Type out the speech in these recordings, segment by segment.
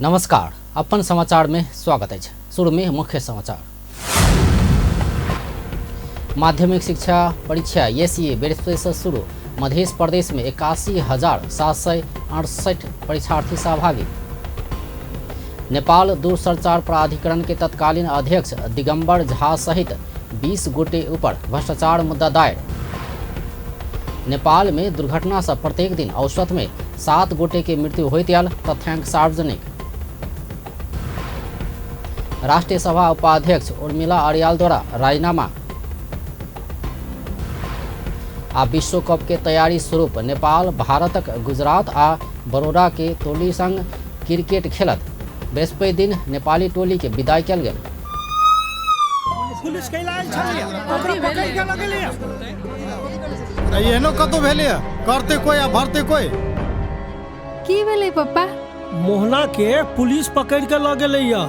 नमस्कार, अपन समाचार में स्वागत अछि। शुरू में मुख्य समाचार। माध्यमिक शिक्षा परीक्षा एसईए बृहस्पति से शुरू। मध्य प्रदेश में 81,768 परीक्षार्थी सहभागी। नेपाल दूरसंचार प्राधिकरण के तत्कालीन अध्यक्ष दिगंबर झा सहित 20 गोटे ऊपर भ्रष्टाचार मुद्दा दायर। नेपाल में दुर्घटना से प्रत्येक दिन औसत में 7 गोटे के मृत्यु होइत आयल तथ्यांक सार्वजनिक। राष्ट्रीय सभा उपाध्यक्ष उर्मिला अर्याल द्वारा राजीनामा। आ विश्व कप के तैयारी स्वरूप नेपाल भारतक गुजरात आ बड़ौदा के टोली संग क्रिकेट खेलत। बृहस्पति दिन नेपाली टोली के विदाई कयल गेल। पुलिस कैला आयल छलियै, ओकरा पकड़ि के लऽ गेलैया। एहनो कतौ भेलैया, करते कोई आ भरते कोई। की भेलै पप्पा? मोहना के पुलिस पकड़ि के लऽ गेलैया।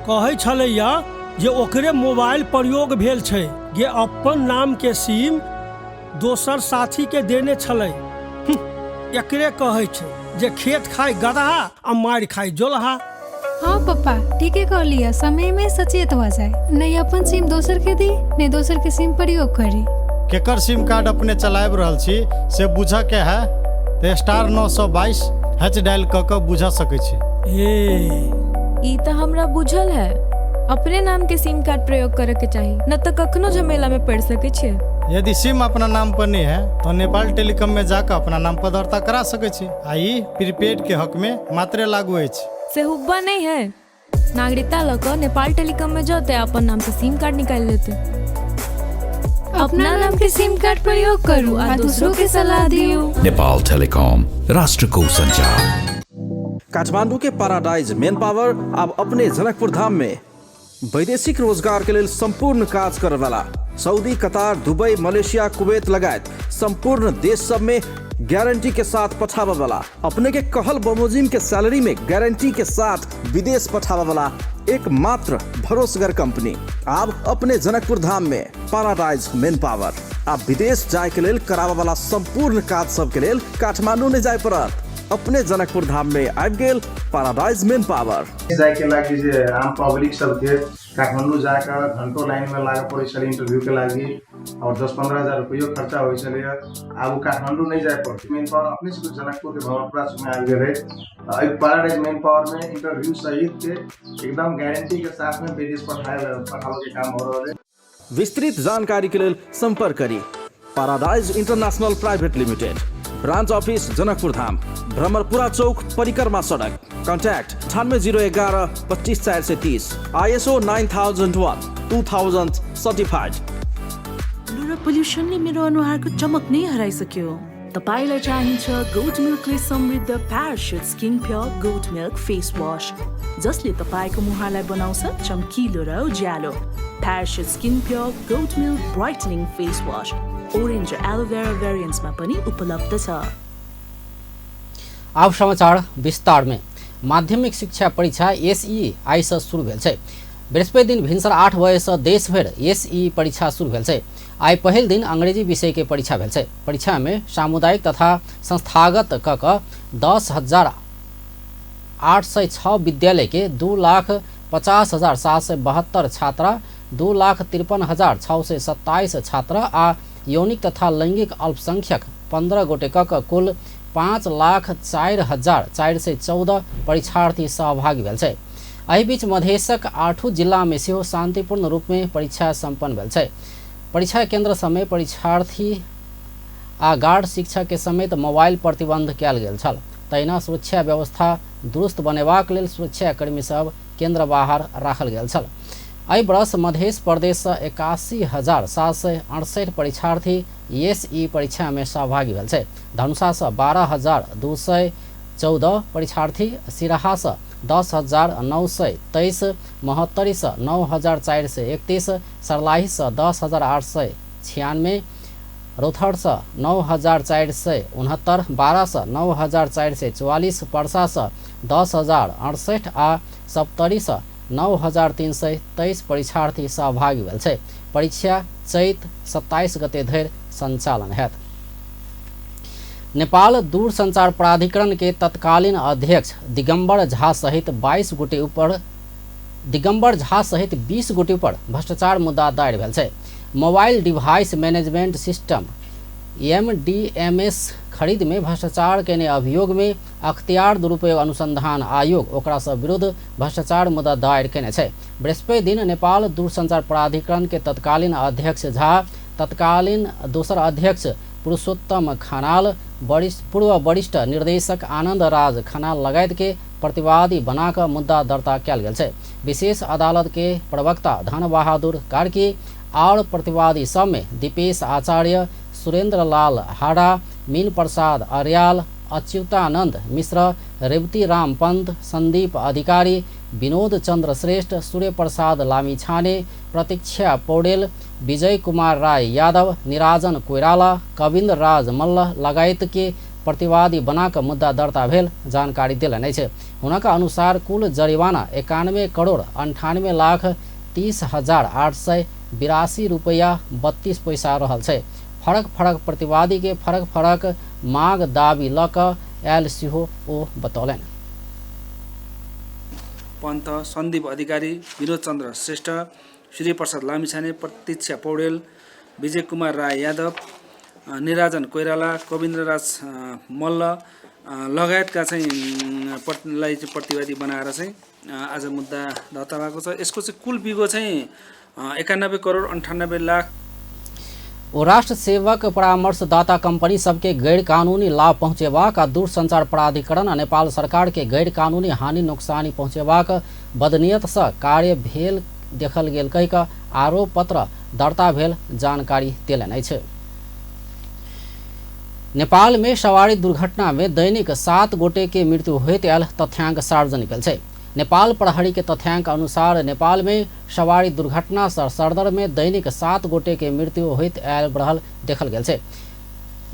कहै छलैया जे ओकरे मोबाइल प्रयोग भेल छै, जे अपन नाम के सिम दोसर साथी के देने छलै। एकरे कहै छै जे खेत खाय गदहा आ मारि खाय जोलहा। हाँ पप्पा, ठीके कहलियै, समय में सचेत भऽ जाय। नहीं अपन सिम दोसर के दी, नहीं दोसर के सिम प्रयोग करी। केकर सिम कार्ड अपने चलाबि रहल छी से बुझऽ के है तऽ *922 हैच डायल कऽ कऽ बुझा सकै छी। ए ई तऽ हमरा बुझल है, अपने नाम के सिम कार्ड प्रयोग करे के चाही, न तऽ कखनो झमेला में पड़ सकै छियै। यदि सिम अपना नाम पर नहीं है तो नेपाल टेलीकॉम में जाकर अपना नाम पर दर्ता करा सकै छी आ ई प्रीपेड के हक में मात्रे लागू अछि। से हुब्बा नहीं है, नागरिकता लऽ कऽ नेपाल टेलीकॉम में जते अपन नाम से सिम कार्ड निकालि लेते। अपना नाम के सिम कार्ड प्रयोग करू आ दूसरों के सलाह दियौ। नेपाल टेलीकॉम, राष्ट्रको संचार। काठमांडू के पैराडाइज मेन पावर अब अपने जनकपुर धाम में वैदेशिक रोजगार के लेल संपूर्ण काज करे वाला Saudi, Qatar, Dubai, Malaysia, Kuwait लगायत संपूर्ण देश सब में गारंटी के साथ पठावे वाला, अपने के कहल बमोजिम के सैलरी में गारंटी के साथ विदेश पठावे वाला एकमात्र भरोसगर कंपनी अब अपने जनकपुर धाम में पैराडाइज मेन पावर। अब विदेश जाए के लेल करावे वाला संपूर्ण काज सब के लेल काठमांडू नहीं जाए पड़त, अपने जनकपुर धाम में आबि गेल पैराडाइज मेन पावर। जाए के लागि जे आम पब्लिक सबके काठमाडौँ जाकर घंटों लाइन में लागे पड़ै छलै इंटरव्यू के लागि और 10-15 हजार रुपयो खर्चा होइ छलै। आब ओ काठमाडौँ नहीं जाए पड़तै, मेन पावर अपने से जनकपुर के भवनपुरा में आबि गेलै। एहि पैराडाइज मेन पावर में इंटरव्यू सहित के एकदम गारंटी के साथ में विदेश पठावे के काम हो रहल है। विस्तृत जानकारी के लेल संपर्क करी paradise international private limited, branch office Janakpur Dham, Bhramarpura Chowk, परिक्रमा सड़क। Contact 9801 25 430, ISO 9001 2000 certified. र पोल्युसनले मेरो अनुहारको चमक नै हराइसक्यो। तपाईँलाई चाहिन्छ गोट मिल्कले समृद्ध Parachute skin pure goat milk face wash, जसले तपाईँको मुहारलाई बनाउँछ चम्किलो र उज्यालो। Parachute skin pure goat milk brightening face wash orange र एलोभेरा भेरिएन्ट्समा पनि उपलब्ध छ। आब समाचार विस्तार में। माध्यमिक शिक्षा परीक्षा एसई आइ से शुरू भेल छै। बृहस्पति दिन भिनसर 8 बजे से देशभरि एसई परीक्षा शुरू भेल छै। आइ पहिल दिन अंग्रेजी विषय के परीक्षा भेल छै। परीक्षा में सामुदायिक तथा संस्थागत क क 10,806 विद्यालय के 2,50,772 छात्रा, 2,53,627 छात्रा आ यौनिक तथा लैंगिक अल्पसंख्यक 15 गोटे क क कुल 5,04,414 परीक्षार्थी सहभागी भेल छै। एहि बीच मधेशक 8 जिला में सेहो शांतिपूर्ण रूप में परीक्षा संपन्न भेल छै। परीक्षा केंद्र समय परीक्षार्थी आ गार्ड शिक्षक के समेत मोबाइल प्रतिबंध कयल गेल छल। तहिना सुरक्षा व्यवस्था दुरुस्त बनेबाक लेल सुरक्षाकर्मी सब केंद्र बाहर राखल गेल छल। एहि वर्ष मध्य प्रदेश से 81,768 परीक्षार्थी एसई परीक्षा में सहभागी भेल छै। धनुषा से 12,214 परीक्षार्थी, सिराहा से 10,923, महोत्तरी से 9,431, सर्लाही से 10,896, रौथर से 9,469, बारा से 9,444, परसा से 10,068 आ सप्तरी से 9,323 परीक्षार्थी सहभागी भेल छै। परीक्षा चैत 27 गते धरि संचालन हैत। नेपाल दूरसंचार प्राधिकरण के तत्कालीन अध्यक्ष दिगंबर झा सहित 22 गोटे ऊपर दिगंबर झा सहित 20 गोटे पर भ्रष्टाचार मुद्दा दायर भेल छै। Mobile device management system MDMS खरीद में भ्रष्टाचार केने अभियोग में अख्तियार दुरुपयोग अनुसंधान आयोग ओकरा सब विरुद्ध भ्रष्टाचार मुद्दा दायर केने छै। बृहस्पति दिन नेपाल दूरसंचार प्राधिकरण के तत्कालीन अध्यक्ष झा, तत्कालीन दोसर अध्यक्ष पुरुषोत्तम खनाल, पूर्व वरिष्ठ निर्देशक आनंद राज खनाल लगायत के प्रतिवादी बनाकर मुद्दा दर्ता कयल गेल छै। विशेष अदालत के प्रवक्ता धन बहादुर कार्की और प्रतिवादी सब में दीपेश आचार्य, सुरेंद्र लाल हाड़ा, मीन प्रसाद अर्याल, अच्युतानंद मिश्र, रेवती राम पंत, संदीप अधिकारी, विनोद चंद्र श्रेष्ठ, सूर्य प्रसाद लामिछाने, प्रतीक्षा पौडेल, विजय कुमार राय यादव, निराजन कोइराला, कविन्द्र राज मल्ल लगायत के प्रतिवादी बनाकर मुद्दा दर्ता भेल जानकारी देलनि अछि। हुनका अनुसार कुल जरिवाना 91 करोड़ 98 लाख 30,882 रुपैया 32 पैसा रहल छै। फरक फरक प्रतिवादी के फरक फरक मांग दाबी लऽ कऽ आयल सेहो ओ बतौलनि। पन्त, सन्दीप अधिकारी, विनोद चन्द्र श्रेष्ठ, सूर्यप्रसाद लामिछाने, प्रतीक्षा पौडेल, विजय कुमार राय यादव, निराजन कोइराला, कविन्द्र राज मल्ल लगायतका चाहिँ लाई चाहिँ प्रतिवादी बनाएर चाहिँ आज मुद्दा दर्ता भएको छ। यसको चाहिँ कुल बिगो चाहिँ 91 करोड 98 लाख। ओ राष्ट्र सेवक परामर्शदाता कंपनी सबके गैर कानूनी लाभ पहुँचेबाक आ दूरसंचार प्राधिकरण आ नेपाल सरकार के गैर कानूनी हानि नोकसानी पहुँचेबाक बदनियत से कार्य भेल देखल गेल कहि कऽ आरोप पत्र दर्ता भेल जानकारी देलनि अछि। नेपाल में सवारी दुर्घटना में दैनिक 7 गोटे के मृत्यु होइत आयल तथ्यांक सार्वजनिक भेल छै। नेपाल प्रहरी के तथ्यांक अनुसार नेपाल में सवारी दुर्घटना से सरदर में दैनिक 7 गोटे के मृत्यु होइत आयल रहल देखल गेल छै।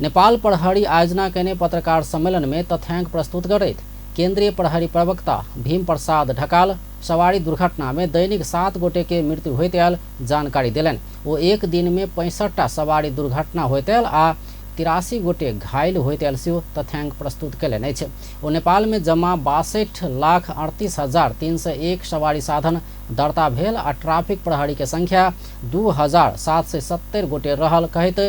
नेपाल प्रहरी आयोजना केने पत्रकार सम्मेलन में तथ्यांक प्रस्तुत करैत केंद्रीय प्रहरी प्रवक्ता भीम प्रसाद ढकाल सवारी दुर्घटना में दैनिक 7 गोटे के मृत्यु होइत आयल जानकारी देलनि। ओ एक दिन में 65टा सवारी दुर्घटना होइत आयल आ 83 गोटे घायल होइत आयल सेहो तथ्यांक प्रस्तुत कयलनि अछि। ओ नेपाल में जमा 62,38,301 सवारी साधन दर्ता भेल आ ट्राफिक प्रहरी के संख्या 2,770 गोटे रहल कहैत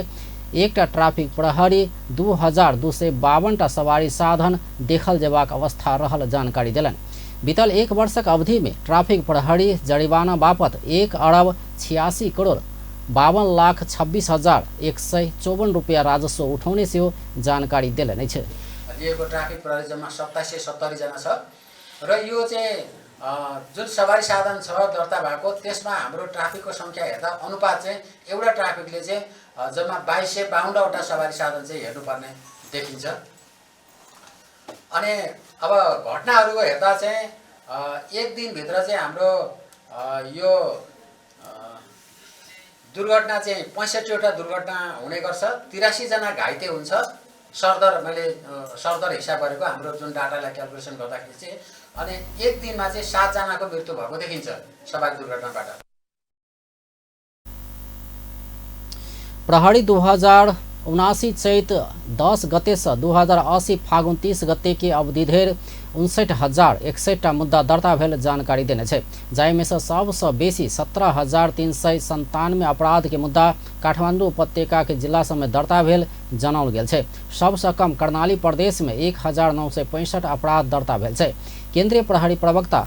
एकटा ट्राफिक प्रहरी 2,252टा सवारी साधन देखल जेबाक अवस्था रहल जानकारी देलनि। बीतल एक वर्षक अवधि में ट्राफिक प्रहरी जरिवाना बापत 1 अरब 86 करोड़ 52 लाख 26,154 रुपैया राजस्व उठौने सेहो जानकारी देलनि अछि। लिएको ट्राफिक प्रहरी जम्मा 2770 जना छ र यो चाहिँ जुन सवारी साधन छ दर्ता भएको त्यसमा हाम्रो ट्राफिकको सङ्ख्या हेर्दा अनुपात चाहिँ एउटा ट्राफिकले चाहिँ जम्मा 2252 वटा सवारी साधन चाहिँ हेर्नुपर्ने देखिन्छ। अनि अब घटनाहरूको हेर्दा चाहिँ एक दिनभित्र चाहिँ हाम्रो यो दुर्घटना चाहिँ 65 वटा दुर्घटना हुने गर्छ, 83 जना घाइते हुन्छ। सरदर मैले सरदर हिसाब गरेको हाम्रो जुन डाटालाई क्यालकुलेसन गर्दाखेरि चाहिँ अनि एक दिनमा चाहिँ 7 जनाको मृत्यु भएको देखिन्छ सवारी दुर्घटनाबाट। प्रहरी 2079 चैत 10 गते से 2080 फागुन 30 गते के अवधि धरि 59,061 मुद्दा दर्ता भेल जानकारी देने छै, जाहिमे से सबसँ बेसी 17,397 अपराध के मुद्दा काठमाडौँ उपत्यका के जिला सबमे दर्ता भेल जनाओल गेल छै। सबसँ कम कर्णाली प्रदेश में 1,965 अपराध दर्ता भेल छै। केंद्रीय प्रहरी प्रवक्ता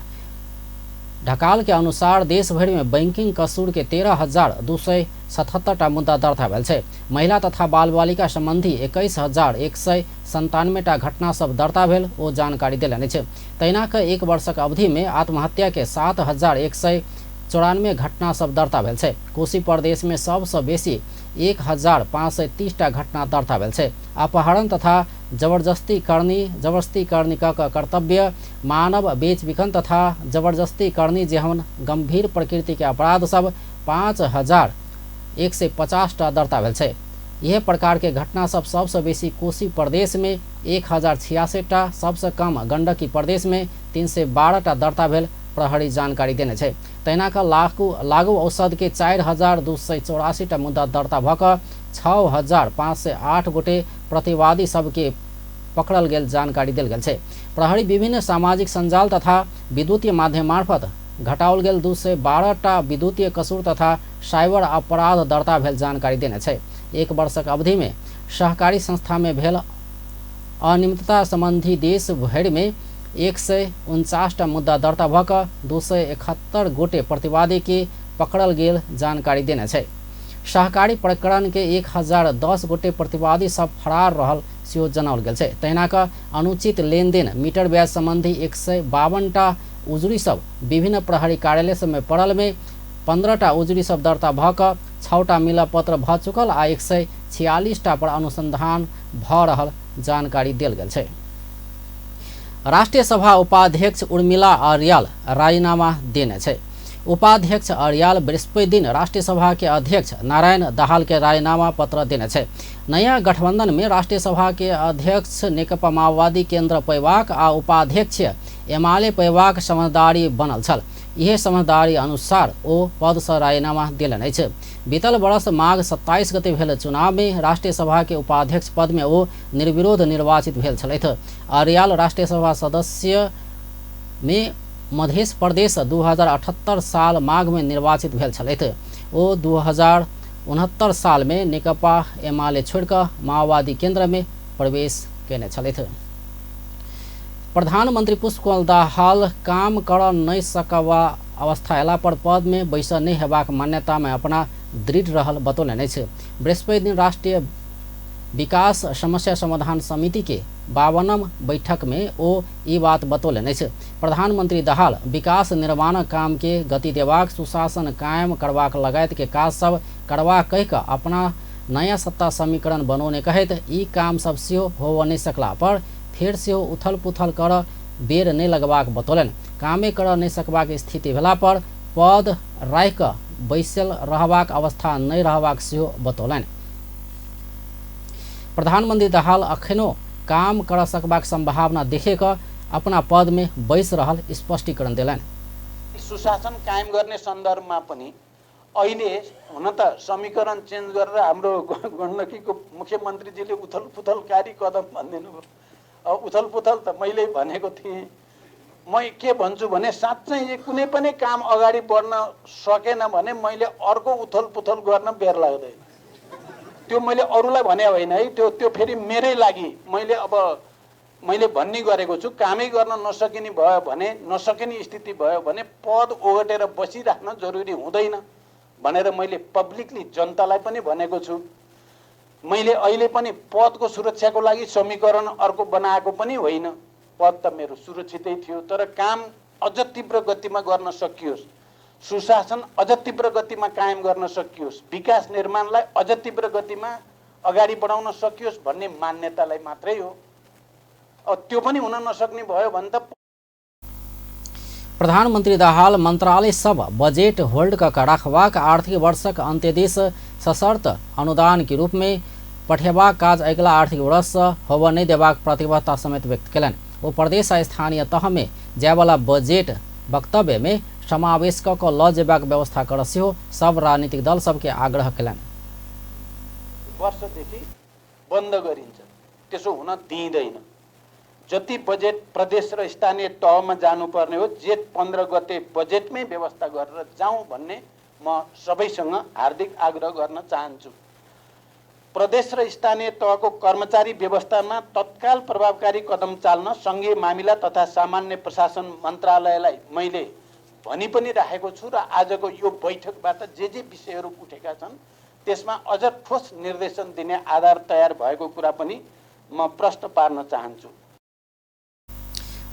ढकाल के अनुसार देशभरि में बैंकिंग कसूर के 13,277 मुद्दा दर्ता भेल छै। महिला तथा बाल बालिका संबंधी 21,197 घटना सब दर्ता भेल ओ जानकारी देलनि अछि। तहिना के एक वर्षक अवधि में आत्महत्या के 7,194 घटना सब दर्ता भेल छै। कोशी प्रदेश में सबसँ बेसी 1,530 घटना दर्ता भेल छै। अपहरण तथा जबरदस्ती करनी का कर्तव्य, मानव बेचबिखन तथा जबरदस्ती करनी जेहन गंभीर प्रकृति के अपराध सब 5,150 दर्ता भेल छै। यह प्रकार के घटना सब सबसे बेसी कोशी प्रदेश में 1,066, सबसे कम गंडकी प्रदेश में 312 दर्ता भेल प्रहरी जानकारी देने छै। तहिना का लागू औषध के 4,284 मुद्दा दर्ता भऽ कऽ 6,508 गोटे प्रतिवादी सबके पकड़ल गेल जानकारी देल गेल छै। प्रहरी विभिन्न सामाजिक सञ्जाल तथा विद्युतीय माध्यम मार्फत घटाओल गेल 212 टा विद्युतीय कसुर तथा साइबर अपराध दर्ता भेल जानकारी देने छै। एक वर्षक अवधि में सहकारी संस्था में भेल अनियमितता संबंधी देश भरि में 149 टा मुद्दा दर्ता भऽ कऽ 271 गोटे प्रतिवादी के पकड़ल गेल जानकारी देने छै। सहकारी प्रकरण के 1010 गोटे प्रतिवादी सब फरार रहल सेहो जनाओल गेल छै। तहिना कऽ अनुचित लेनदेन मीटर ब्याज संबंधी 152 टा उजुरी सब विभिन्न प्रहरी कार्यालय सब में पड़ल में 15 टा उजुरी सब दर्ता भऽ कऽ 6 टा मिलापत्र भऽ चुकल आ 146 टा पर अनुसंधान भऽ रहल जानकारी देल गेल छै। राष्ट्रिय सभा उपाध्यक्ष उर्मिला अर्याल राजीनामा देने छै। उपाध्यक्ष अर्याल बृहस्पति दिन राष्ट्रिय सभा के अध्यक्ष नारायण दाहाल के राजीनामा पत्र देने छै। नया गठबंधन में राष्ट्रिय सभा के अध्यक्ष नेकपा माओवादी केन्द्र पैवाक आ उपाध्यक्ष एमाले पैवाक समझदारी बनल छल। इहे समझदारी अनुसार ओ पद से राजीनामा देलनि अछि। बीतल वर्ष माघ 27 गते भेल चुनाव में राष्ट्रिय सभा के उपाध्यक्ष पद में ओ निर्विरोध निर्वाचित भेल छलथि। अर्याल राष्ट्रिय सभा सदस्य में मध्य प्रदेश 2078 साल माघ में निर्वाचित भेल छलथि। ओ 2069 साल में नेकपा एमाले छोड़िकऽ माओवादी केन्द्र में प्रवेश केने छलथि। प्रधानमंत्री पुष्पकमल दाहाल काम कर नहीं सकवा अवस्था अयला पर पद में बैस नहीं हेबाक मान्यता में अपना दृढ़ रहल बतौलनि अछि। बृहस्पति दिन राष्ट्रीय विकास समस्या समाधान समिति के 52 बैठक में ओ ई बात बतौलनि अछि। प्रधानमंत्री दाहाल विकास निर्माण काम के गति देबाक, सुशासन कायम करबाक लगायत के काज सब करबाक कहि कऽ अपना नया सत्ता समीकरण बनौने कहैत ई काम सब सेहो होबऽ नहि सकला पर फेर सेहो उथल पुथल कर बेर नहि लगबाक बतौलनि। कामे कर नहि सकबाक स्थिति भेला पर पद राखि कऽ बैसल रहबाक अवस्था नहि रहबाक सेहो बतौलनि। प्रधानमंत्री दाहाल अखनो काम कर सकबाक संभावना देखे कऽ अपना पद में बैस रहल स्पष्टीकरण देलनि। सुशासन कायम गर्ने सन्दर्भमा पनि अहिले हुन त समीकरण चेन्ज गरेर हाम्रो गण्डकीको मुख्यमन्त्रीजीले उथल पुथलकारी कदम भनिदिनु भयो। अब उथल पुथल त मैले भनेको थिएँ। म के भन्छु भने साँच्चै कुनै पनि काम अगाडि बढ्न सकेन भने मैले अर्को उथल पुथल गर्न बेर लाग्दैन। त्यो मैले अरूलाई भने होइन है, त्यो त्यो फेरि मेरै लागि मैले अब मैले भन्ने गरेको छु। कामै गर्न नसकिने भयो भने, नसकिने स्थिति भयो भने पद ओगटेर बसिराख्न जरुरी हुँदैन भनेर मैले पब्लिकली जनतालाई पनि भनेको छु। मैले अहिले पनि पदको सुरक्षाको लागि समीकरण अर्को बनाएको पनि होइन। पद त मेरो सुरक्षितै थियो, तर काम अझ तीव्र गतिमा गर्न सकियोस्, सुशासन अझ तीव्र गतिमा कायम गर्न सकियोस्, विकास निर्माणलाई अझ तीव्र गतिमा अगाडि बढाउन सकियोस् भन्ने मान्यतालाई मात्रै हो। अब त्यो पनि हुन नसक्ने भयो भने त प्रधानमंत्री दाहाल मंत्रालय सब बजेट होल्ड कऽ राखबाक, आर्थिक वर्षक अंत्यदेश सशर्त अनुदान के रूप में पठेबाक काज अगिला आर्थिक वर्ष होबऽ नहि देबाक प्रतिबद्धता समेत व्यक्त केलनि। ओ प्रदेश आ स्थानीय तह में जायवला बजेट वक्तव्य में समावेश कऽ कऽ लऽ जेबाक व्यवस्था कर सेहो सब राजनीतिक दल सबके आग्रह केलनि। वर्षदेखि बन्द गरिन्छ, त्यसो हुन दिइँदैन। जति बजेट प्रदेश र स्थानीय तहमा जानुपर्ने हो, जेठ 15 गते बजेटमै व्यवस्था गरेर जाउँ भन्ने म सबैसँग हार्दिक आग्रह गर्न चाहन्छु। प्रदेश र स्थानीय तहको कर्मचारी व्यवस्थामा तत्काल प्रभावकारी कदम चाल्न सङ्घीय मामिला तथा सामान्य प्रशासन मन्त्रालयलाई मैले भनी पनि राखेको छु र आजको यो बैठकबाट जे जे विषयहरू उठेका छन् त्यसमा अझ ठोस निर्देशन दिने आधार तयार भएको कुरा पनि म प्रश्न पार्न चाहन्छु।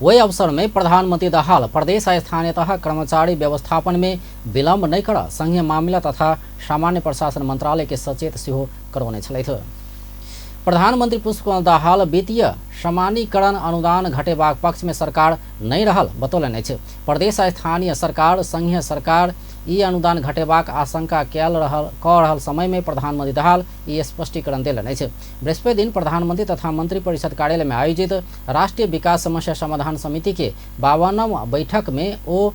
वही अवसर में प्रधानमंत्री दाहाल प्रदेश आ स्थानीय तह कर्मचारी व्यवस्थापन में विलम्ब नहीं कर संघीय मामिला तथा सामान्य प्रशासन मंत्रालय के सचेत सेहो करौने छलथि। प्रधानमंत्री पुष्पकमल दाहाल वित्तीय समानीकरण अनुदान घटेबाक पक्ष में सरकार नहीं रहल बतौलनि अछि। प्रदेश आ स्थानीय सरकार संघीय सरकार ई अनुदान घटेबाक आशंका कऽ रहल समय में प्रधानमंत्री दाहाल ई स्पष्टीकरण देलनि अछि। बृहस्पति दिन प्रधानमंत्री तथा मंत्री परिषद कार्यालय में आयोजित राष्ट्रीय विकास समस्या समाधान समिति के 52वां बैठक में ओ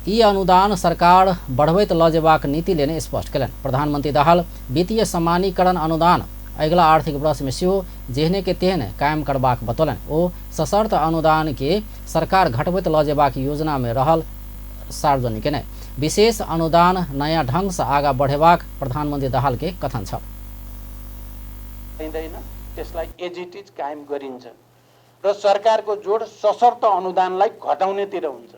ई अनुदान सरकार बढ़बैत लऽ जेबाक नीति लेने स्पष्ट केलनि। प्रधानमंत्री दाहाल वित्तीय समानीकरण अनुदान अगिला आर्थिक वर्ष में सेहो जेहने के तेहने कायम करबाक बतौलनि। ओ सशर्त अनुदान के सरकार घटबैत लऽ जेबाक योजना में रहल सार्वजनिक केने विशेष अनुदान नयाँ ढंग से आगा बढ़ेबाक प्रधानमन्त्री दाहाल के कथन छ। त्यसलाई एज it is कायम गरिन्छ र सरकारको जोड सशर्त अनुदानलाई घटाउनेतिर हुन्छ।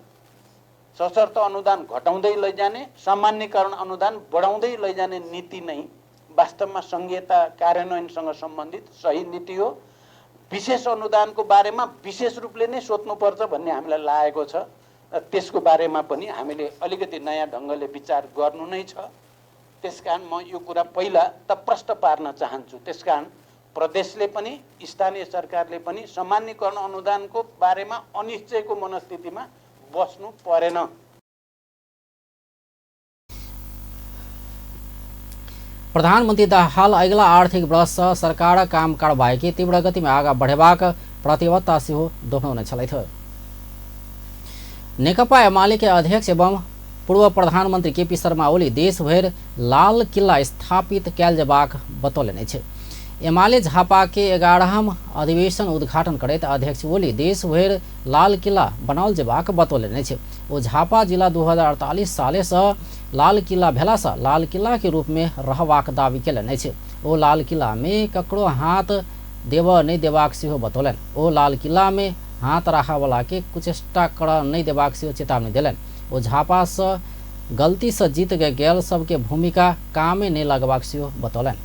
सशर्त अनुदान घटाउँदै लैजाने, सामान्यकरण अनुदान बढाउँदै लैजाने नीति नै वास्तवमा संघीयता कार्यान्वयनसँग सम्बन्धित सही नीति हो। विशेष अनुदानको बारेमा विशेष रूपले नै सोध्नुपर्छ भन्ने हामीलाई लागेको छ। त्यसको बारेमा पनि हामीले अलिकति नयाँ ढङ्गले विचार गर्नु नै छ। त्यसकारण म यो कुरा पहिला त प्रश्न पार्न चाहन्छु। त्यसकारण प्रदेशले पनि स्थानीय सरकारले पनि सामान्यकरण अनुदानको बारेमा अनिश्चयको मनस्थितिमा बस्नु परेन। प्रधानमन्त्री दाहाल अगिला आर्थिक वर्ष सरकार काम कारबाही तीव्र गतिमा आगा बढ़ेबाक प्रतिबद्धता सेहो दोहोरौने छलथि। नेकपा एमाले के अध्यक्ष एवं पूर्व प्रधानमन्त्री केपी शर्मा ओली देशभरि लाल किल्ला स्थापित कयल जेबाक बतौलनि अछि। एमाले झापा के 11वां अधिवेशन उद्घाटन करैत अध्यक्ष ओली देशभरि लाल किल्ला बनाओल जेबाक बतौलनि अछि। ओ झापा जिला 2048 साले से लाल किल्ला भेला से लाल किल्ला के रूप में रहबाक दावी केलनि अछि। ओ लाल किल्ला में ककरो हाथ देबऽ नहि देबाक सेहो बतौलनि। ओ लाल किल्ला में हाथ राखऽवला के कुचेष्टा करऽ नहि देबाक सेहो चेतावनी देलनि। ओ झापा से गलती से जीत के गेल सबके भूमिका कामे नहि लगबाक सेहो बतौलनि।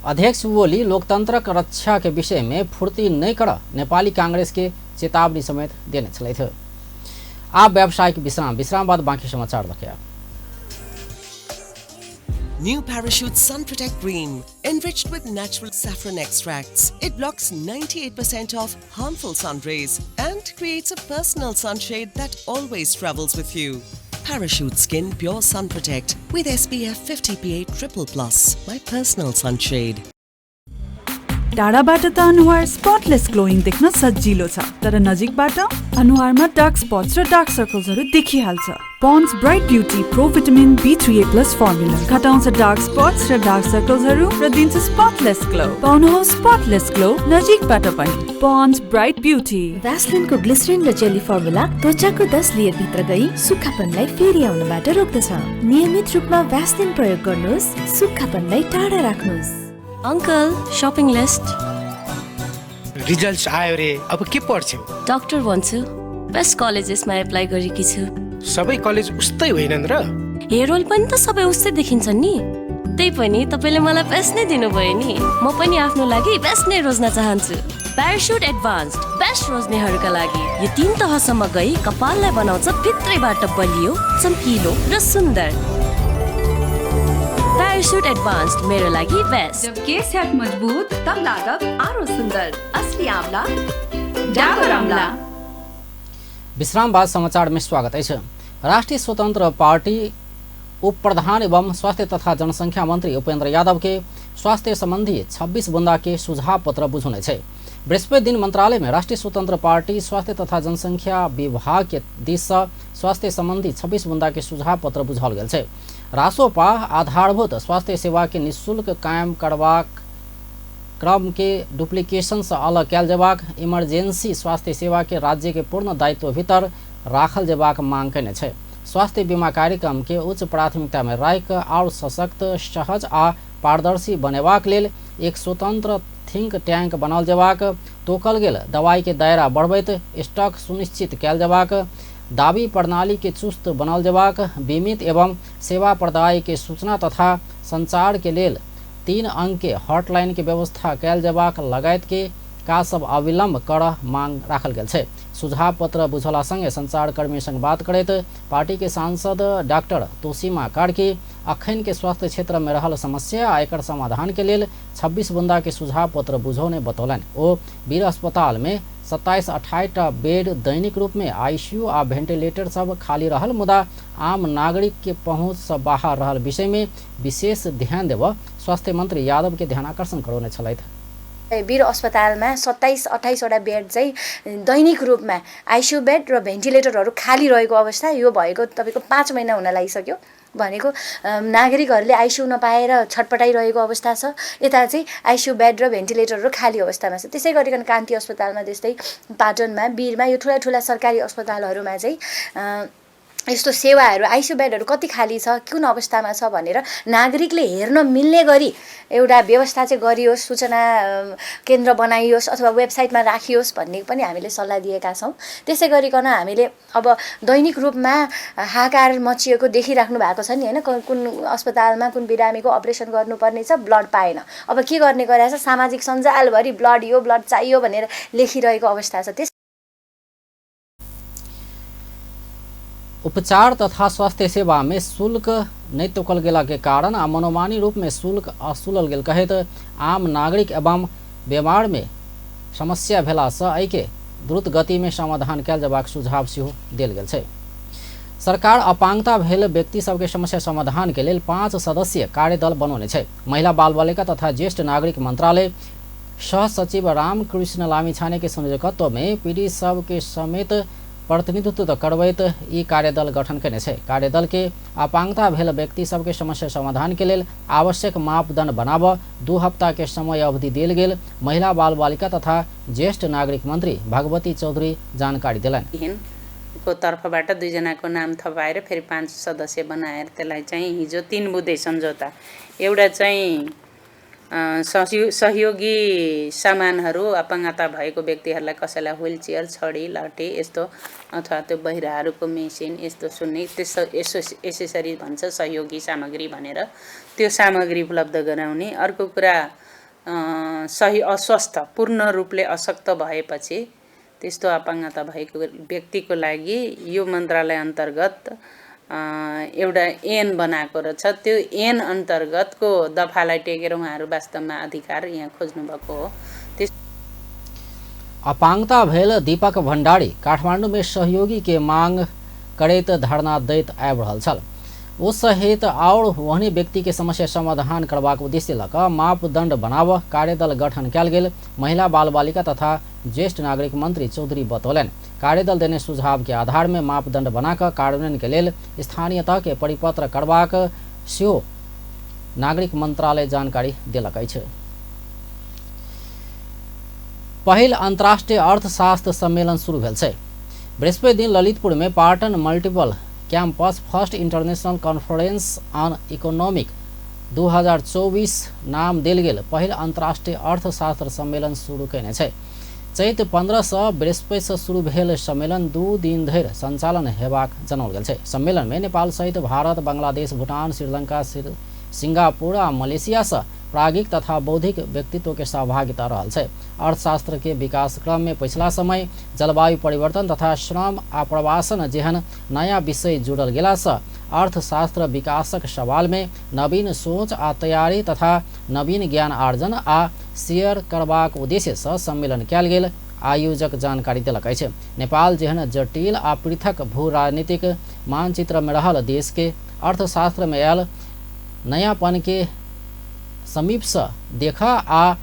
अध्यक्ष ओली लोकतंत्रक रक्षा के विषय में फुर्ती नहीं कर नेपाली कांग्रेस के चेतावनी समेत देने छलथि। आप व्यावसायिक विश्राम, विश्राम बाद बाकी समाचार लके। New Parachute Sun Protect Cream, enriched with natural saffron extracts. It blocks 98% of harmful sun rays and creates a personal sunshade that always travels with you. Parachute Skin Pure Sun Protect with SPF 50 PA +++, my personal sunshade. टाढाबाट त अनुहार स्पटलेस glowing देख्न सजिलो छ, तर नजिकबाट अनुहारमा dark spots र डार्क सर्कल्सहरू देखिहाल्छ। Pond's Bright Beauty Pro Vitamin B3A+ formula घटाउँछ डार्क स्पट्स र डार्क सर्कल्सहरू र दिन्छ स्पटलेस ग्लो। पाउनुहोस् स्पटलेस ग्लो नजिकबाट पनि। Pond's Bright Beauty. भ्यासलिनको ग्लिसरिन र जेली फर्मुला त्वचाको 10 लेयर भित्र गई सुक्खापनलाई फेरि आउनबाट रोक्दछ। नियमित रूपमा भ्यासलिन प्रयोग गर्नुहोस्, सुक्खापनलाई टाढा राख्नुहोस्। Uncle, shopping list. रिजल्ट्स आयो रे, अब के पढ्छौ? डाक्टर भन्छु, बेस्ट कलेजेसमा एप्लाई गरेकी छु। सबै कलेज उस्तै होइनन् र? हेयर रोल पनि त सबै उस्तै देखिन्छन् नि। त्यही पनि तपाईले मलाई बेस्ट नै दिनुभयो नि। म पनि आफ्नो लागि बेस्ट नै रोज्न चाहन्छु। प्याराशुट एडभान्स्ड, बेस्ट रोज्नेहरूका लागि। यो 3 तहसम्म गई कपाललाई बनाउँछ भित्रैबाट बलियो, चम्किलो र सुन्दर। पैराशूट एडवांस्ड मेरो लागि बेस्ट। जब केस हैत मजबूत तब लागब आरो सुंदर। असली आंवला डाबर आंवला। विश्राम बाद समाचार में स्वागत है। राष्ट्रिय स्वतंत्र पार्टी उप प्रधान एवं स्वास्थ्य तथा जनसंख्या मंत्री उपेंद्र यादव के स्वास्थ्य संबंधी 26 बुंदा के सुझाव पत्र बुझौने छै। बृहस्पति दिन मंत्रालय में राष्ट्रिय स्वतंत्र पार्टी स्वास्थ्य तथा जनसंख्या विभाग के दिस स्वास्थ्य संबंधी 26 बुंदा के सुझाव पत्र बुझाओल गेल छै। रासोपा आधारभूत स्वास्थ्य सेवा के निःशुल्क कायम करबाक क्रम के डुप्लीकेशन से अलग कयल जेबाक, इमरजेंसी स्वास्थ्य सेवा के राज्य के पूर्ण दायित्व भीतर राखल जेबाक मांग कयने छै। स्वास्थ्य बीमा कार्यक्रम के उच्च प्राथमिकता में राखि और सशक्त, सहज आ पारदर्शी बनेबाक लेल एक स्वतंत्र थिंक टैंक बनाओल जेबाक, तोकल गेल दवाई के दायरा बढ़बैत स्टॉक सुनिश्चित कयल जेबाक, दावी प्रणाली के चुस्त बनाओल जेबाक, बीमित एवं सेवा प्रदाय के सूचना तथा संचार के लेल 3 अंक के हॉटलाइन के व्यवस्था कयल जेबाक लगायत के काज सब अविलम्ब कर मांग राखल गेल छै। सुझाव पत्र बुझला संगे संचारकर्मी संग बात करैत पार्टी के सांसद डाक्टर तोसीमा कार्की अखन के स्वास्थ्य क्षेत्र में रहल समस्या आ एकर समाधान के लेल 26 बुंदा के सुझाव पत्र बुझौने बतौलनि। ओ वीर अस्पताल में 27-28 टा बेड दैनिक रूप में आईसीयू आ वेंटिलेटर सब खाली रहल मुदा आम नागरिक के पहुंच से बाहर रहल विषय में विशेष ध्यान देव स्वास्थ्य मंत्री यादव के ध्यानाकर्षण करौने छलथि। वीर अस्पतालमा 27-28 वटा बेड चाहिँ दैनिक रूपमा आइसियु बेड र भेन्टिलेटरहरू खाली रहेको अवस्था यो भएको तपाईको 5 महिना हुन लागिसक्यो। भनेको नागरिकहरूले आइसियु नपाएर छटपटाइरहेको अवस्था छ, यता चाहिँ आइसियु बेड र भेन्टिलेटरहरू खाली अवस्थामा छ। त्यसै गरिकन कान्ति अस्पतालमा त्यस्तै, पाटनमा, वीरमा, यो ठुला ठुला सरकारी अस्पतालहरूमा चाहिँ यस्तो सेवाहरू आइसियु बेडहरू कति खाली छ, कुन अवस्थामा छ भनेर नागरिकले हेर्न मिल्ने गरी एउटा व्यवस्था चाहिँ गरियोस्, सूचना केन्द्र बनाइयोस् अथवा वेबसाइटमा राखियोस् भन्ने पनि हामीले सल्लाह दिएका छौँ। त्यसै गरिकन हामीले अब दैनिक रूपमा हाहाकार मचिएको देखिराख्नु भएको छ नि हैन, कुन अस्पतालमा कुन बिरामीको अपरेसन गर्नुपर्ने छ, ब्लड पाएन, अब के गर्ने गरेछ, सामाजिक सञ्जालभरि ब्लड यो ब्लड चाहियो भनेर लेखिरहेको अवस्था छ। उपचार तथा स्वास्थ्य सेवा में शुल्क नहीं तोकल गेला के कारण आ मनोमानी रूप में शुल्क असुलल गेल कहैत आम नागरिक एवं बीमार में समस्या भेला से एहिके द्रुत गति में समाधान कयल जयबाक सुझाव सेहो देल गेल छै। सरकार अपांगता भेल व्यक्ति सबके समस्या समाधान के लेल 5 सदस्यीय कार्यदल बनौने छै। महिला बाल बालिका तथा ज्येष्ठ नागरिक मंत्रालय सह सचिव रामकृष्ण लामिछाने के संयोजकत्व में पीड़ित सबके समेत प्रतिनिधित्व करबैत ई कार्यदल गठन केने छै। कार्यदल के अपांगता भेल व्यक्ति सबके समस्या समाधान के लेल आवश्यक मापदंड बनाब 2 हफ्ता के समय अवधि देल गेल महिला बाल बालिका तथा ज्येष्ठ नागरिक मंत्री भगवती चौधरी जानकारी देलनि। को तर्फबाट 2 जनाको नाम थपाएर फेरि 5 सदस्य बनाएर त्यसलाई चाहिँ हिजो 3 बुँदे सम्झौता, एउटा चाहिँ सहयोगी सामानहरू अपाङ्गता भएको व्यक्तिहरूलाई कसैलाई व्हील चेयर, छडी, लाठी यस्तो अथवा त्यो बहिराहरूको मेसिन यस्तो सुन्ने त्यस्तो यसो एसेसरी भन्छ सहयोगी सामग्री भनेर त्यो सामग्री उपलब्ध गराउने। अर्को कुरा सही अस्वस्थ पूर्ण रूपले अशक्त भएपछि त्यस्तो अपाङ्गता भएको व्यक्तिको लागि यो मन्त्रालय अन्तर्गत एउटा ऐन बनाएको रहेछ, त्यो ऐन अन्तर्गतको दफालाई टेकेर उहाँहरू वास्तवमा अधिकार यहाँ खोज्नु भएको हो। अपाङ्गता भेल दीपक भण्डारी काठमाडौँ में सहयोगी के मांग करैत धरना दैत आबि रहल छल। ओ सहित और ओहने व्यक्ति के समस्या समाधान करबाक उद्देश्य लऽ कऽ मापदंड बनाब कार्यदल गठन कयल गेल महिला बाल बालिका तथा ज्येष्ठ नागरिक मंत्री चौधरी बतौलनि। कार्यदल देने सुझाव के आधार में मापदंड बनाकर कार्यान्वयन के लेल स्थानीय तह के परिपत्र करबाक सेहो नागरिक मंत्रालय जानकारी देलक अछि। पहिल अंतर्राष्ट्रीय अर्थशास्त्र सम्मेलन शुरू भेल छै। बृहस्पति दिन ललितपुर में Patan multiple campus first international conference on economic 2024 नाम देल गेल पहिल अंतर्राष्ट्रीय अर्थशास्त्र सम्मेलन शुरू कयने छै। चैत 15 से बृहस्पति से शुरू भेल सम्मेलन 2 दिन धरि संचालन हेबाक जनाओल गेल छै। सम्मेलन में नेपाल सहित भारत, बांग्लादेश, भूटान, श्रीलंका, सिंगापुर आ मलेशिया से प्राज्ञिक तथा बौद्धिक व्यक्तित्व के सहभागिता रहल छै। अर्थशास्त्र के विकास क्रम में पिछला समय जलवायु परिवर्तन तथा श्रम आ प्रवासन जेहन नया विषय जुड़ल गेला से अर्थशास्त्र विकासक सवाल में नवीन सोच आ तैयारी तथा नवीन ज्ञान आर्जन आ शेयर करबाक उद्देश्य से सम्मेलन कयल गेल आयोजक जानकारी देलक अछि। नेपाल जेहन जटिल आ पृथक भू राजनीतिक मानचित्र में रहल देश के अर्थशास्त्र में आयल नयापन के समीप से देखा आ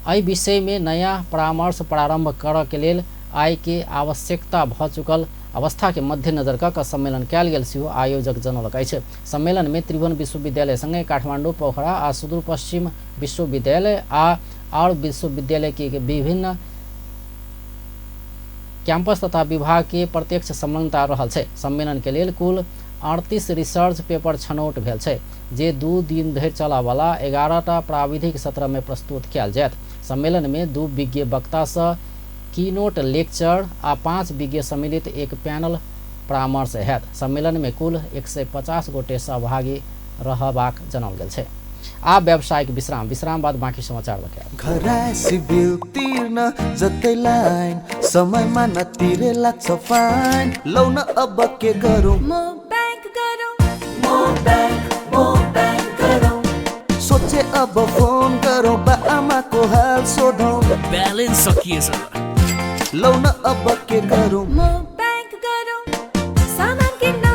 एहि विषय में नया परामर्श प्रारंभ करऽ के लेल आय के आवश्यकता भ चुकल अवस्था के मध्यनजर कऽ सम्मेलन कयल गेल सेहो आयोजक जनौलक अछि। सम्मेलन में त्रिभुवन विश्वविद्यालय संगे काठमाडौँ, पोखरा आ सुदूरपश्चिम विश्वविद्यालय आ और विश्वविद्यालय के विभिन्न कैंपस तथा विभाग के प्रत्यक्ष संलग्नता रहल छै। सम्मेलन के लेल कुल 38 रिसर्च पेपर छनौट भेल छै, जे 2 दिन धरि चलऽवला 11टा प्राविधिक सत्र में प्रस्तुत कयल जायत। सम्मेलन में 2 विज्ञ वक्ता सँ कीनोट लेक्चर आ 5 विज्ञ सम्मिलित एक पैनल परामर्श हैत। सम्मेलन में कुल 150 गोटे सहभागी रहबाक जनाओल गेल छै। आब व्यावसायिक विश्राम, विश्राम बाद बाँकी समाचार लके। घरायसी बिल तिर्न जतै लाइन, समयमा नतिरे लाग्छ फाइन, लौ न अब के गरौँ, म बैंक गरौँ, म बैंक गरौँ, सोचे अब फोन गरौँ, बा आमाको हाल सोधौँ, ब्यालेन्स सकिएछ, लौ न अब के गरौँ, म बैंक गरौँ, सामान किन्न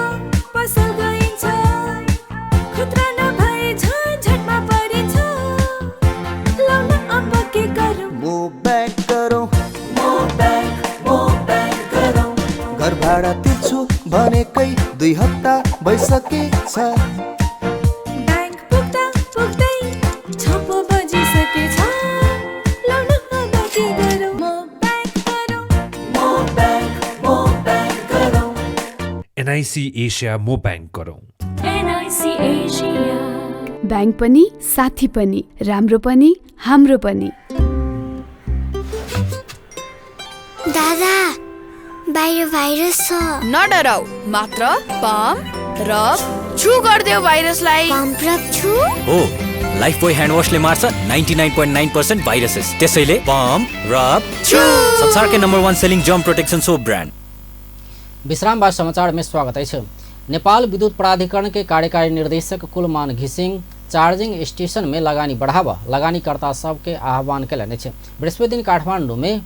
पसल गइन्छ, खुद्रा नभए झन्झटमा परिन्छ, लौ न अब के गरौँ, म बैंक गरौँ, म बैंक गरौँ, घर भाडा तिर्छु भनेकै 2 हप्ता भइसकेछ, बैंक पुग्दा पुग्दै 6 बजिसकेछ, लौ न अब के गरौँ, म बैंक गरौँ, म बैंक गरौँ। एनआईसी एशिया म बैंक गरौँ। एनआईसी एशिया बैंक पनि साथी पनि, राम्रो पनि हाम्रो पनि। दादा बाहिर भाइरस छ, नडराउ, मात्र पम्प रब छु गर्देऊ भाइरसलाई। पम्प रब छु हो, लाइफ बोय ह्यान्ड वाशले मार्छ 99.9% भाइरसेस, त्यसैले पम्प रब छु। संसारकै number 1 selling germ protection soap brand. विश्राम बाद समाचार में स्वागत है। नेपाल विद्युत प्राधिकरण के कार्यकारी निर्देशक कुलमान घिसिङ चार्जिंग स्टेशन में लगानी बढ़ावा लगानीकर्ता सबके आह्वान कयलनि अछि। बृहस्पति दिन काठमांडू में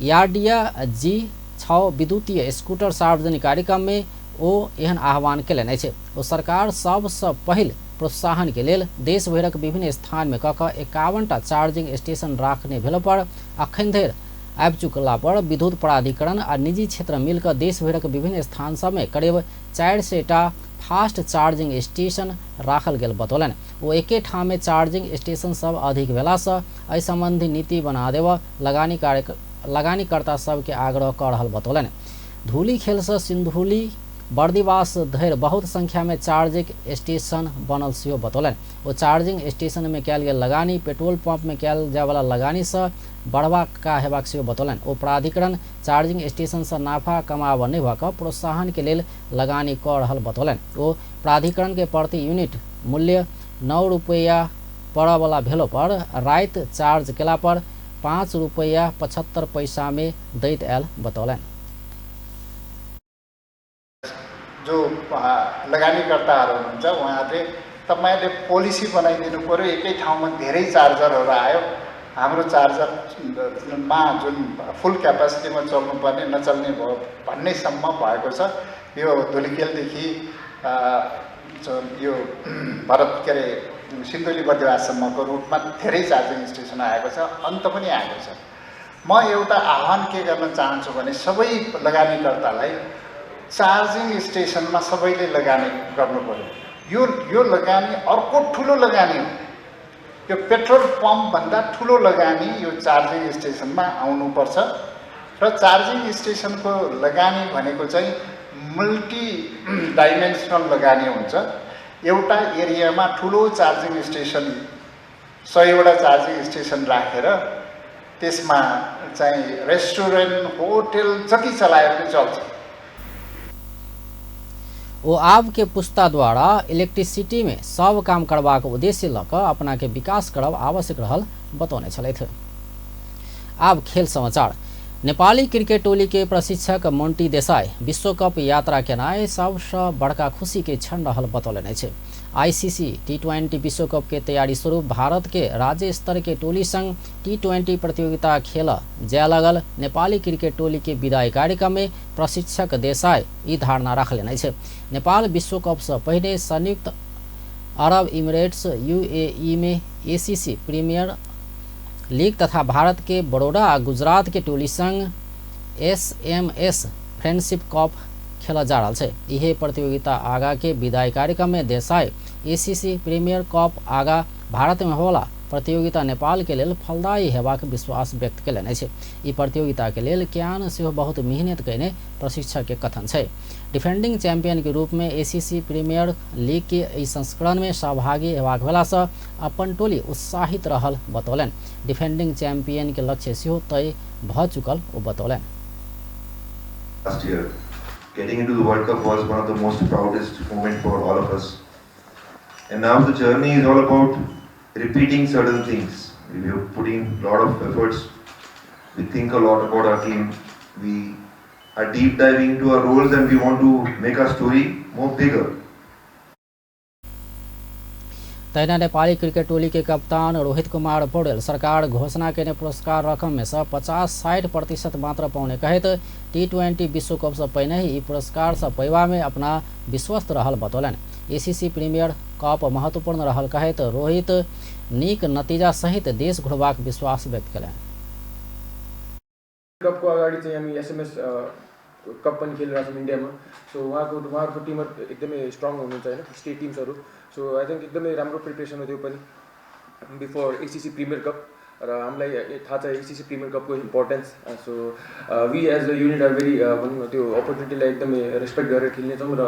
यार्डिया G6 विद्युतीय स्कूटर सार्वजनिक कार्यक्रम में ओ एहन आह्वान कयलनि अछि। ओ सरकार सबसँ पहिल प्रोत्साहन के लेल देशभरिक विभिन्न स्थान में कऽ कऽ 51टा चार्जिंग स्टेशन राखने भेला पर अखन धरि आबि चुकला पर विद्युत प्राधिकरण आ निजी क्षेत्र मिलकर देशभरिक विभिन्न स्थान सब में करीब 400टा फास्ट चार्जिंग स्टेशन राखल गेल बतौलनि। ओ एके ठाम में चार्जिंग स्टेशन सब अधिक भेलासँ एहि संबंधी नीति बना देबऽ लगानीकर्ता सबके आग्रह कऽ रहल बतौलनि। धूली खेलसँ सिन्धुली बर्दिवास धरि बहुत संख्या में चार्जिंग स्टेशन बनल सेहो बतौलनि। ओ चार्जिंग स्टेशन में कयल गेल लगानी पेट्रोल पंप में कयल जायवला लगानीसँ बढ़बाक हेबाक सेहो बतौलनि। ओ प्राधिकरण चार्जिंग स्टेशनसँ नाफा कमाबऽ नहि भऽ कऽ प्रोत्साहन के लेल लगानी कऽ रहल बतौलनि। ओ प्राधिकरण के प्रति यूनिट मूल्य 9 रुपैया पड़यवला भेलो पर राति चार्ज केला पर 5 रुपैया 75 पैसा में दैत आयल बतौलनि। जो लगानीकर्ताहरू हुनुहुन्छ उहाँहरूले तपाईँले पोलिसी बनाइदिनु पर्यो। एकै ठाउँमा धेरै चार्जरहरू आयो, हाम्रो चार्जरमा जुन फुल क्यापासिटीमा चल्नुपर्ने नचल्ने भयो भन्नेसम्म भएको छ। यो धुलिखेलदेखि यो भरत के अरे सिन्धुली बर्दिवाससम्मको रुटमा धेरै चार्जिङ स्टेसन आएको छ, अन्त पनि आएको छ। म एउटा आह्वान के गर्न चाहन्छु भने सबै लगानीकर्तालाई चार्जिङ स्टेसनमा सबैले लगानी गर्नु पर्यो। यो लगानी अर्को ठुलो लगानी हो। यो पेट्रोल पम्पभन्दा ठुलो लगानी यो चार्जिङ स्टेसनमा आउनुपर्छ र चार्जिङ स्टेसनको लगानी भनेको चाहिँ मल्टी डाइमेन्सनल लगानी हुन्छ। एउटा एरियामा ठुलो चार्जिङ स्टेसन 100वटा चार्जिङ स्टेसन राखेर त्यसमा चाहिँ रेस्टुरेन्ट होटल जति चलाए पनि चल्छ। ओ आब के पुस्ता द्वारा इलेक्ट्रिसिटी में सब काम करबाक उद्देश्य लऽ कऽ अपना के विकास करब आवश्यक रहल बतौने छलथि। आब खेल समाचार। नेपाली क्रिकेट टोली के प्रशिक्षक मोन्टी देसाई विश्वकप यात्रा केनाइ सबसँ बड़का खुशी के क्षण रहल बतौलनि अछि। आईसीसी टी20 विश्वकप के तैयारी स्वरूप भारत के राज्य स्तर के टोली संग टी20 प्रतियोगिता खेल जाय लगल नेपाली क्रिकेट टोली के विदाई कार्यक्रम में प्रशिक्षक देसाई ई धारणा रखलनि अछि। नेपाल विश्वकप से पहिने संयुक्त अरब इमिरेट्स यूएई में एसीसी प्रीमियर लीग तथा भारत के बड़ौदा आ गुजरात के टोली संग एसएमएस फ्रेंडशिप कप खेल जा रहल छै। इहे प्रतियोगिता आगा के विदाई कार्यक्रम में देसाई एसीसी प्रीमियर कप आगा भारत में होला प्रतियोगिता नेपाल के लेल फलदायी हेबाक विश्वास व्यक्त केलनि अछि। ई प्रतियोगिता के लेल क्यान सेहो बहुत मेहनत कयने प्रशिक्षक के कथन छै। डिफेंडिंग चैंपियन के रूप में एसीसी प्रीमियर लीग के एहि संस्करण में सहभागी हेबाक भेलासँ अपन टोली उत्साहित रहल बतौलनि। डिफेंडिंग चैंपियन के लक्ष्य सेहो तय भऽ चुकल ओ बतौलनि। Last year, getting into the World Cup was one of the most proudest moment for all of us. And now the journey is all about repeating certain things. We have put in a lot of efforts. We think a lot about our team. We are deep diving into our roles and we want to make our story more bigger. तहिना Nepali cricket टोली के कप्तान रोहित कुमार पौडेल सरकार घोषणा केने पुरस्कार रकम में से 50-60% मात्र पाउने कहैत टी20 विश्व कप से पहिने ही ई पुरस्कार से पैबा में अपना विश्वस्त रहल बतौलनि। एसीसी प्रीमियर कप महत्वपूर्ण रहल कहैत रोहित नीक नतीजा सहित देश घुरबाक विश्वास व्यक्त केलनि। कपको अगाडि चाहिँ हामी एसएमएस कप पनि खेलिरहेको छौँ इन्डियामा। सो उहाँहरूको टिमहरू एकदमै स्ट्रङ हुनुहुन्छ होइन, स्टेट टिम्सहरू। सो I think एकदमै राम्रो प्रिपरेसन हो त्यो पनि बिफोर एसिसी प्रिमियर कप। र हामीलाई थाहा छ एसिसी प्रिमियर कपको importance. So we as a unit are very भनौँ न त्यो अपर्च्युनिटीलाई एकदमै रेस्पेक्ट गरेर खेल्नेछौँ र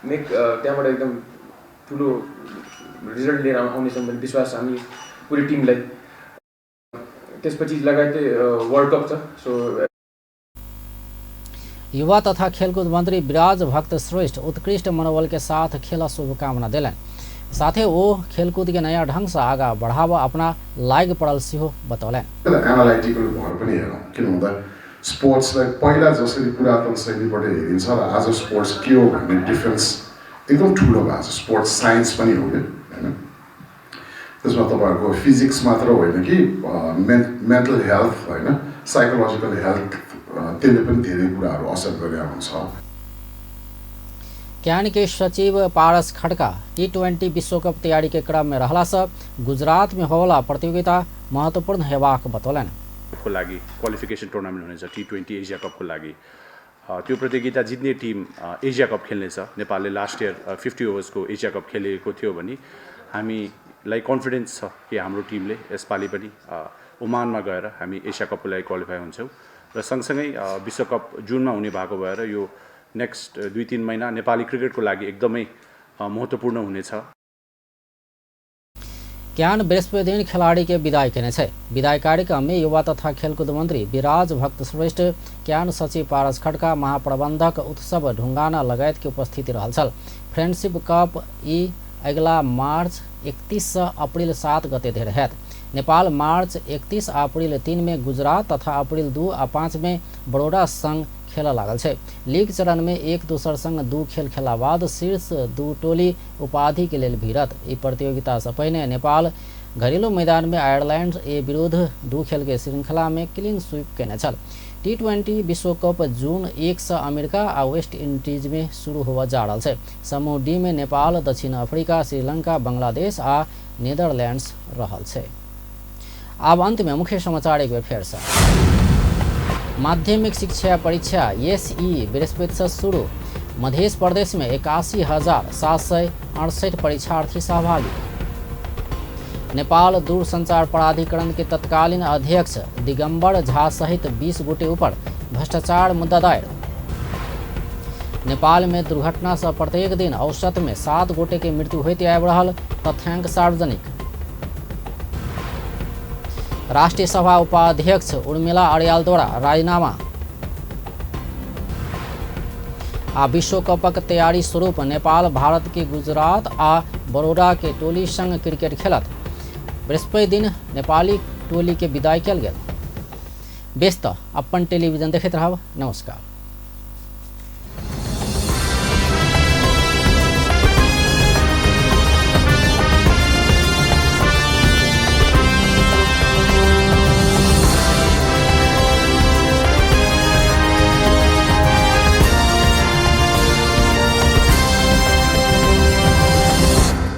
मेक त्यहाँबाट एकदम ठुलो रिजल्ट लिएर आउनेछौँ भन्ने विश्वास हामी पुरै टिमलाई। त्यसपछि लगायतै वर्ल्ड कप छ। सो युवा तथा खेलकूद मंत्री विराज भक्त श्रेष्ठ उत्कृष्ट मनोबल के साथ खेल शुभकामना दिलनि। साथे वो खेलकूद के नया ढंग से आगा बढ़ावा अपना लाग पड़ल सेहो बतौलनि। एनालाइटिकल भएर पनि हेरौँ, किन भन्दा स्पोर्ट्सलाई पहिला जसरी पुरातन शैलीबाट हेरिन्छ र आज स्पोर्ट्स के हो भन्ने डिफरेन्स एकदम ठुलो भएको छ। स्पोर्ट्स साइन्स पनि हो कि होइन, त्यसमा तपाईँहरूको फिजिक्स मात्र होइन कि मेन्टल हेल्थ होइन, साइकोलोजिकल हेल्थ, त्यसले पनि धेरै कुराहरू असर गरेको हुन्छ। Can के सचिव पारस खड़का टी20 विश्वकप तैयारी के क्रम में रहला से गुजरात में होवला प्रतियोगिता महत्वपूर्ण हेबाक बतौलनि। को लागि क्वालिफिकेसन टुर्नामेन्ट हुनेछ टी20 एशिया कपको लागि। त्यो प्रतियोगिता जित्ने टिम एशिया कप खेल्नेछ। नेपालले लास्ट इयर 50 ओभर्सको एशिया कप खेलेको थियो भने हामीलाई कन्फिडेन्स छ कि हाम्रो टिमले यसपालि पनि ओमानमा गएर हामी एशिया कपको लागि क्वालिफाई हुन्छौँ। र सँगसँगै विश्वकप जुनमा हुने भएको भएर यो नेक्स्ट 2-3 महिना नेपाली क्रिकेटको लागि एकदमै महत्त्वपूर्ण हुनेछ। Can बृहस्पति दिन खिलाड़ी के विदाई केने छै। विदाई कार्यक्रम में युवा तथा खेलकूद मंत्री विराज भक्त श्रेष्ठ, can सचिव पारस खड़का, महाप्रबंधक उत्सव ढुंगाना लगायत के उपस्थिति रहल छल। फ्रेंडशिप कप ई अगिला मार्च 31 से अप्रैल 7 गते धरि हैत। नेपाल मार्च 31 अप्रैल 3 में गुजरात तथा अप्रैल 2 आ 5 में बड़ौदा संग खेल लागल छै। लीग चरण में एक दोसर संग 2 खेल खेला बाद शीर्ष 2 टोली उपाधि के लेल भिड़त। ई प्रतियोगिता से पहिने नेपाल घरेलू मैदान में आयरलैंड ए विरुद्ध 2 खेल के श्रृंखला में क्लीन स्वीप केने छल। टी20 विश्व कप जून 1 से अमेरिका आ वेस्ट इंडीज में शुरू होबय जा रहल छै। समूह डी में नेपाल, दक्षिण अफ्रीका, श्रीलंका, बांग्लादेश आ नीदरलैंड्स रहल छै। आब अंत में मुख्य समाचार एक बेर फेर से। माध्यमिक शिक्षा परीक्षा एसई बृहस्पति से शुरू। मध्य प्रदेश में 81,768 परीक्षार्थी सहभागी। नेपाल दूरसंचार प्राधिकरण के तत्कालीन अध्यक्ष दिगंबर झा सहित 20 गोटे ऊपर भ्रष्टाचार मुद्दा दायर। नेपाल में दुर्घटना से प्रत्येक दिन औसत में 7 गोटे के मृत्यु होइत आबि रहल तथ्यांक सार्वजनिक। राष्ट्रीय सभा उपाध्यक्ष उर्मिला अर्याल द्वारा राजीनामा। आ विश्व कपक तैयारी स्वरूप नेपाल भारत के गुजरात आ बड़ौदा के टोली संग क्रिकेट खेलत। बृहस्पति दिन नेपाली टोली के विदाई कयल गेल। बेस त अपन टेलीविजन देखैत रहब। नमस्कार।